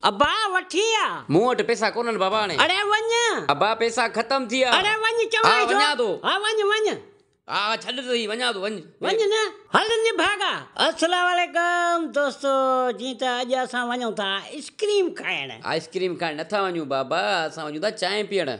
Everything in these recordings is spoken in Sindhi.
ابا وٺي آ. مون وٽ پئسا ڪونهن بابا هاڻي. اڙي وڃ. ابا پئسا ختم ٿي ويا. اڙي وڃ چوانء ها ٿو. وڃان ٿو. ها وڃ وڃ. ها ها ڇڏ ته سهي وڃان ٿو وڃ. وڃ نه. هل نڀاڳا. السلام عليڪم دوستو جيئن ته اڄ اسان وڃون ٿا آئسڪريم کائڻ. آئسڪريم کائڻ نٿا وڃون بابا اسان وڃون ٿا چانهه پيئڻ.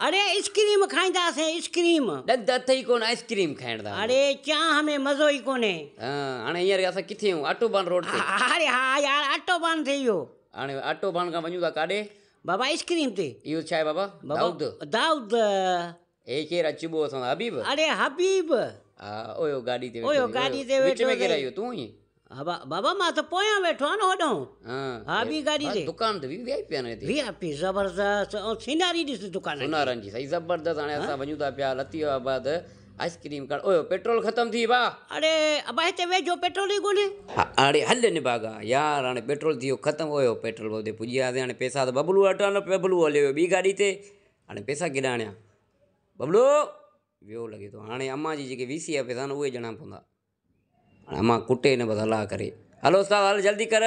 اڙي آئسڪريم کائينداسين آئسڪريم. ڏند اٿئي ڪونه آئسڪريم کائڻ ٿا وڃون. اڙي چانهه ۾ مزو ئي ڪونهي. ها هاڻي هينئر اسان ڪٿي آهيون آٽوبان روڊ تي. اڙي ها يار آٽوبان ٿي ويو. هاڻي آٽوبان کان وڃون ٿا ڪاڏي؟ بابا آئسڪريم تي. اهو ڇا آهي بابا؟ بابا دائود. دائود. هي ڪير آ چٻو اسان سان حبيب؟ اڙي حبيب. ها اوهيو گاڏي تي ويٺو اوهيو اٿئي، گاڏي تي وچ ويٺو ۾ ڪير اٿئي. آهي اهو تون آهين؟ ها بابا مان ته پويان ويٺو آهيان نه هوڏانهن. ها ها ٻي گاڏي تي. دڪان ته وي آء پي آهن هتي. وي آء پي زبردست ۽ سيناري ڏس دڪان جي. سونارن جي صحيح زبردست. هاڻي اسان وڃون ٿا پيا لطيف آباد آئسڪريم کائڻ. اوهيو پيٽرول ختم ٿي ڀا. اڙي ابا هتي ويجهو پيٽرول ئي ڪونهي. ها اڙي هل نڀاڳا يار هاڻي پيٽرول ٿي ويو ختم. اوهيو پيٽرول پمپ تي پڄي وياسين. هاڻي پئسا ته ببلو وٽ آهن. ببلو هليو ويو ٻي گاڏي تي. هاڻي پئسا ڪيڏانهن آڻيان؟ ببلو ويو لڳي ٿو. هاڻي امان جي جيڪي وي سي جا پئسا آهن اهي ڏيڻا پوندا. هاڻي امان ڪٽي نه بس الله ڪري. هلو استاد هل جلدي ڪر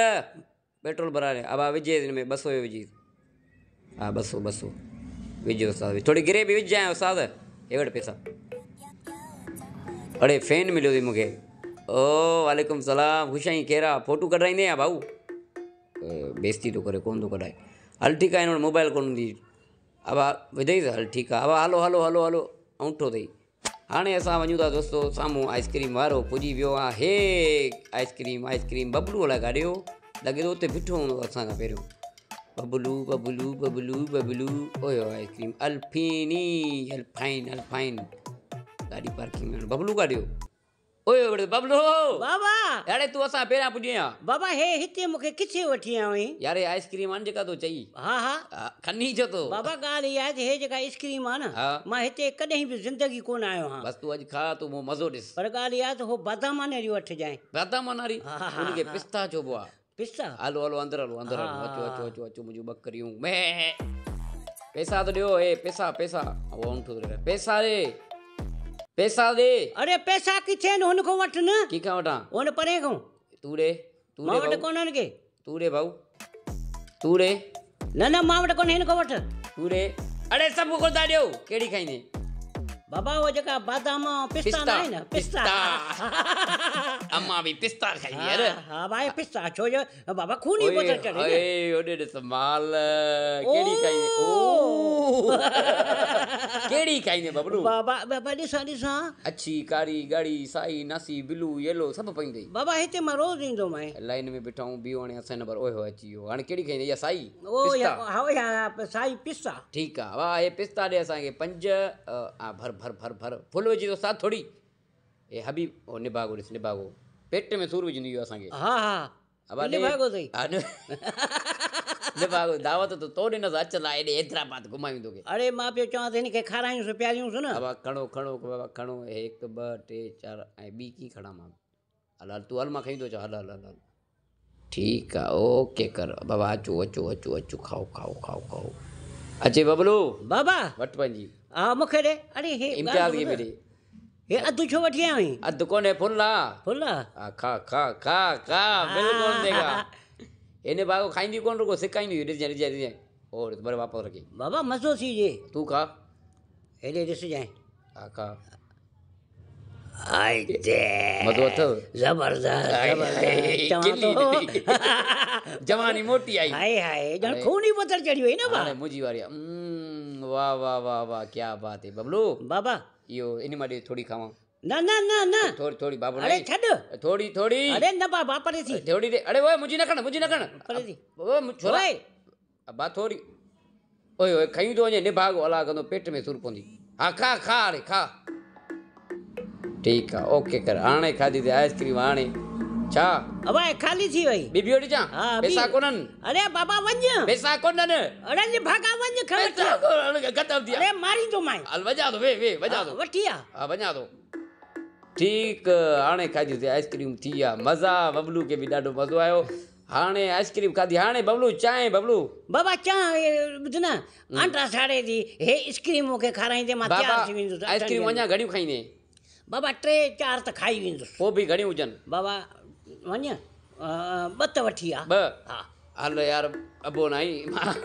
پيٽرول ڀرائي. ابا وجهي هن ۾ 200 جو وجهي. ها 200 200 وجهو استاد. ٿوري گري به وجهجانء استاد. هي وٺ پئسا. اڙي فين مليو اٿئي مونکي. او وعليڪم سلام. خوش آهين؟ ڪير آ؟ فوٽو ڪڍرائيندي يا ڀائو؟ بيستي ٿو ڪري ڪونه ٿو ڪڍائي. هل ٺيڪ آهي هن وٽ موبائل ڪونه هوندي. ابا وڌئي ته هل ٺيڪ آ. ابا هلو هلو هلو هلو اونٺو اٿئي. هاڻي اسان وڃون ٿا دوستو سامهون آئسڪريم وارو پڄي ويو آهي. آئسڪريم آئسڪريم ببلو الائي ڪاڏي ويو. لڳي ٿو اتي بيٺو هوندو اسان کان پهريون. ببلو ببلو ببلو ببلو. اوهيو آئسڪريم الفيني الفائن الفائن گاڏي پارڪنگ ۾. ببلو ڪاڏي ويو؟ اوهيو وڙ ببلو. بابا اڙي تون اسان پهريان پڄي آ. بابا هي هتي مونکي ڪٿي وٺي آيو آهين؟ يار هي آئسڪريم آ نه جيڪا تو چئي. ها ها کني ڇو ٿو؟ بابا ڳالهه اها آهي ته هي جيڪا آئسڪريم آ نه مان هتي ڪڏهن به زندگي ڪونه آيو آهيان. بس تون اڄ کا تون مون مزو ڏس. پر ڳالهه اها آهي ته هو بادامان واري وٺجانء. بادامان واري؟ ان کي پستا چئبو آ. پستا؟ هلو هلو اندر هلو اندر هلو. اچو اچو اچو اچو منهنجون ٻڪريون. پئسا ته ڏيو. هي پئسا پئسا. اهو اونٺو ٿو رهي. پئسا ڏي پئسا ڏي. اڙي پئسا ڪٿي آهن؟ هن کان وٺ نه. ڪنهن کان وٺان؟ هن پرين کان. تون ڏي تون مان ڏي وٽ ڀائو. ڪونهن ڪي. تون ڏي ڀائو تون ڏي. نه نه مان وٽ ڪونهي هن کان وٺ. تون ڏي. اڙي سڀ ڪونه ٿا ڏيو. ڪهڙي کائيندين؟ بابا اهو جيڪا بادام ۽ پستا نه آهن پستا. امان به پستا کائيندي يار. ها ڀائي پستا ڇو جو بابا خوني بوتل چڙهي نه. اي اوڏي ڏس مال. ڪهڙي کائيندي؟ ڪهڙي کائيندي ببلو؟ بابا بابا ڏسان ڏسان. اڇي ڪاري ڳاڙهي سائي ناسي بلو يلو سڀ پيون اٿئي. بابا هتي مان روز ايندو مانء. لائن ۾ بيٺا آهيون بيهو. هاڻي اسان جو نمبر اوهيو اچي ويو. هاڻي ڪهڙي کائيندي؟ اها سائي پستا؟ ها اها سائي پستا. ٺيڪ آ واهه. هي پستا ڏي اسان کي 5. ڀر ڀر ڀر ڀر ڦل وجهي ٿو ساٿ ٿوري. هي حبيب او نڀاڳو ڏس نڀاڳو پيٽ ۾ سور وجهندي اهو اسان کي. ها ها ابا ڏي نڀاڳو اٿئي. نڀاڳو دعوت ته تو ڏنس. اچ لا هيڏي حيدرآباد گهمايون توکي. اڙي مان پيو چوان ته هن کي کارايونس پياريونس نه. ابا کڻو کڻو بابا کڻو. 1 2 3 4 ۽ ٻي ڪي کڻان مان؟ هل هل تون هل مان کڻي ٿو اچان. هل هل هل هل ٺيڪ آ اوڪي ڪر بابا. اچو اچو اچو اچو کائو کائو کائو کائو. اچي ببلو. بابا وٺ پنهنجي. ها مونکي ڏي. اڙي هي امتياز کي به ڏي. هي اڌ ڇو وٺي آيو آهين؟ اڌ ڪونهي ڦل آ. ڦل آ؟ ها کا کا کا کا بلڪل ديگا. هن ڀاڳو کائيندي ڪونه رڳو سڪائيندي. ڏسجانء ڏسجانء ڏسجانء. او ڏس وري واپس رکي. بابا مزو ٿي جي. تون کا. هيڏي ڏسجانء. ها کا. آئي تي مزو اٿو؟ زبردست زبردست چوان ٿو. جواني موٽي آئي. هاءِ هاءِ ڄڻ خوني بوتل چڙهي وئي نه. هاڻي منهنجي واري آ. واه واه واه واه ڪيا بات هي ببلو. بابا اهو ان مان ڏي ٿوري کاوان. نه نه نه نه ٿوري ٿوري بابو. اڙي ڇڏ ٿوري ٿوري. اڙي نه بابا پري ٿي. ٿوري ڏي. اڙي اوئي منهنجي نه کڻ منهنجي نه کڻ. پري ٿي. اوئي ڇورا ابا ٿوري. اوئي اوئي کئي ٿو وڃي نڀاڳو. الله ڪندو پيٽ ۾ سور پوندي. ها کا کا اڙي کا. ٺيڪ آ اوڪي ڪر. هاڻي کاڌي ٿي آئسڪريم. هاڻي ڇا؟ ابا خالي ٿي وئي. ٻي به وٺي اچان؟ پئسا ڪونهن. اڙي بابا وڃ. پئسا ڪونهن. اڙي نڀاڳا وڃ کڻ. ختم ٿي ويا. اڙي ماريندو مانء. هل وڃان ٿو وي وي وڃان ٿو. وٺي آ. ها وڃان ٿو. ٺيڪ هاڻي کاڌي ٿي آئسڪريم ٿي ويا مزا. ببلو کي به ڏاڍو مزو آيو. هاڻي آئسڪريم کاڌي. هاڻي ببلو چانهه. ببلو بابا چانهه ٻڌ نه آنٽا ساڙي ٿي. هي آئسڪريم مون کي کارائيندي مان تيار ٿي ويندس. آئسڪريم اڃا گهڻيون کائيندي؟ بابا 3 4 ته کائي ويندس. پوءِ به گهڻيون هجن؟ بابا وڃ 2 ته وٺي آ. 2؟ ها. هل يار ابو نائين مان.